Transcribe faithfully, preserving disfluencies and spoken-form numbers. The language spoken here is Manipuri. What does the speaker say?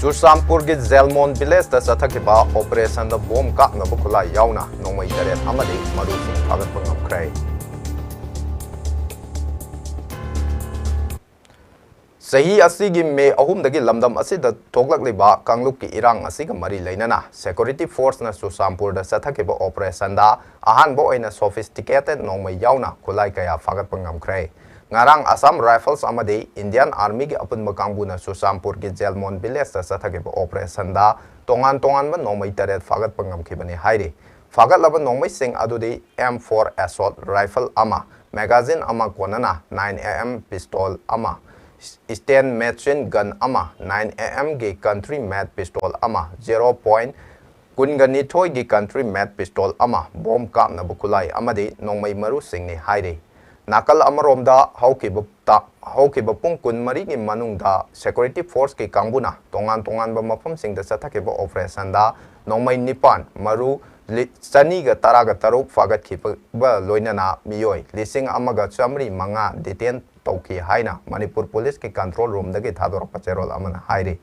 ꯆꯨꯔꯆꯥꯟꯄꯨꯔꯒꯤ ꯖꯦꯜꯃꯣꯟ ꯚꯤꯂꯦꯖꯇ ꯆꯠꯊꯈꯤꯕ ꯑꯣꯄꯔꯦꯁꯟꯗ ꯕꯣꯝ ꯀꯥꯞꯅꯕ ꯈꯨꯠꯂꯥꯏ ꯌꯥꯎꯅ ꯅꯣꯡꯃꯩ ꯇꯔꯦꯠ ꯑꯃꯗꯤ ꯃꯔꯨꯁꯤꯡ ꯐꯥꯒꯠꯄ ꯉꯝꯈ꯭ꯔꯦ꯫ ꯆꯍꯤ ꯑꯁꯤꯒꯤ ꯃꯦ ꯑꯍꯨꯝꯗꯒꯤ ꯂꯝꯗꯝ ꯑꯁꯤꯗ ꯊꯣꯛꯂꯛꯂꯤꯕ ꯀꯥꯡꯂꯨꯞꯀꯤ ꯏꯔꯥꯡ ꯑꯁꯤꯒ ꯃꯔꯤ ꯂꯩꯅꯅ ꯁꯦꯀ꯭ꯌꯨꯔꯤꯇꯤ ꯐꯣꯔꯁꯅ ꯆꯨꯔꯆꯥꯟꯄꯨꯔꯗ ꯆꯠꯊꯈꯤꯕ ꯑꯣꯄꯔꯦꯁꯟꯗ ꯑꯍꯥꯟꯕ ꯑꯣꯏꯅ ꯁꯣꯐꯤꯁꯇꯤꯀꯦꯇꯦꯗ ꯅꯣꯡꯃꯩ ꯌꯥꯎꯅ ꯈꯨꯠꯂꯥꯏ ꯀꯌꯥ ꯐꯥꯒꯠꯄ ꯉꯝꯈ꯭ꯔꯦ꯫ ꯉꯔꯥꯡ ꯑꯁꯥꯝ ꯔꯥꯏꯐꯜꯁ ꯑꯃꯗꯤ ꯏꯟꯗꯤꯌꯟ ꯑꯥꯔꯃꯤꯒꯤ ꯑꯄꯨꯟꯕ ꯀꯥꯡꯕꯨꯅ ꯆꯨꯔꯆꯥꯟꯄꯨꯔꯒꯤ ꯖꯦꯜꯃꯣꯟ ꯚꯤꯂꯦꯖꯇ ꯆꯠꯊꯈꯤꯕ ꯑꯣꯄꯔꯦꯁꯟꯗ ꯇꯣꯉꯥꯟ ꯇꯣꯉꯥꯟꯕ ꯅꯣꯡꯃꯩ ꯇꯔꯦꯠ ꯐꯥꯒꯠꯄ ꯉꯝꯈꯤꯕꯅꯤ ꯍꯥꯏꯔꯤ꯫ ꯐꯥꯒꯠꯂꯕ ꯅꯣꯡꯃꯩꯁꯤꯡ ꯑꯗꯨꯗꯤ ꯑꯦꯝ ꯐꯣꯔ ꯑꯦꯁꯣꯜꯠ ꯔꯥꯏꯐꯜ ꯑꯃ, ꯃꯦꯒꯥꯖꯤꯟ ꯑꯃ ꯀꯣꯟꯅꯅ ꯅꯥꯏꯟ ꯑꯦ ꯑꯦꯝ ꯄꯤꯁꯇꯣꯜ ꯑꯃ, ꯁ꯭ꯇꯦꯟ ꯃꯦꯆꯤꯟ ꯒꯟ ꯑꯃ, ꯅꯥꯏꯟ ꯑꯦ ꯑꯦꯝꯒꯤ ꯀꯟꯇ꯭ꯔꯤ ꯃꯦꯗ ꯄꯤꯁꯇꯣꯜ ꯑꯃ, ꯖꯦꯔꯣ ꯄꯣꯏꯟꯠ ꯀꯨꯟꯒ ꯅꯤꯊꯣꯏꯒꯤ ꯀꯟꯇ꯭ꯔꯤ ꯃꯦꯗ ꯄꯤꯁꯇꯣꯜ ꯑꯃ, ꯕꯣꯝ ꯀꯥꯞꯅꯕ ꯈꯨꯠꯂꯥꯏ ꯑꯃꯗꯤ ꯅꯣꯡꯃꯩ ꯃꯔꯨꯁꯤꯡꯅꯤ ꯍꯥꯏꯔꯤ꯫ ꯅꯥꯀꯜ ꯑꯃꯔꯣꯝꯗ ꯍꯧꯈꯤꯕ ꯇ-, ꯍꯧꯈꯤꯕ ꯄꯨꯡ ꯀꯨꯟꯃꯔꯤꯒꯤ ꯃꯅꯨꯡꯗ ꯁꯦꯀ꯭ꯌꯨꯔꯤꯇꯤ ꯐꯣꯔꯁꯀꯤ ꯀꯥꯡꯕꯨꯅ ꯇꯣꯉꯥꯟ ꯇꯣꯉꯥꯟꯕ ꯃꯐꯝꯁꯤꯡꯗ ꯆꯠꯊꯈꯤꯕ ꯑꯣꯄꯔꯦꯁꯟꯗ ꯅꯣꯡꯃꯩ ꯅꯤꯄꯥꯟ, ꯃꯔꯨ ꯂꯤ-, ꯆꯅꯤꯒ ꯇꯔꯥꯒ ꯇꯔꯨꯛ ꯐꯥꯒꯠꯈꯤꯕ ꯂꯣꯏꯅꯅ ꯃꯤꯑꯣꯏ ꯂꯤꯁꯤꯡ ꯑꯃꯒ ꯆꯥꯃꯔꯤ ꯃꯉꯥ ꯗꯤꯇꯦꯟ ꯇꯧꯈꯤ ꯍꯥꯏꯅ ꯃꯅꯤꯄꯨꯔ ꯄꯨꯂꯤꯁꯀꯤ ꯀꯟꯇ꯭ꯔꯣꯜ ꯔꯨꯝꯗꯒꯤ ꯊꯥꯗꯣꯔꯛꯄ ꯆꯦꯔꯣꯜ ꯑꯃꯅ ꯍꯥꯏꯔꯤ꯫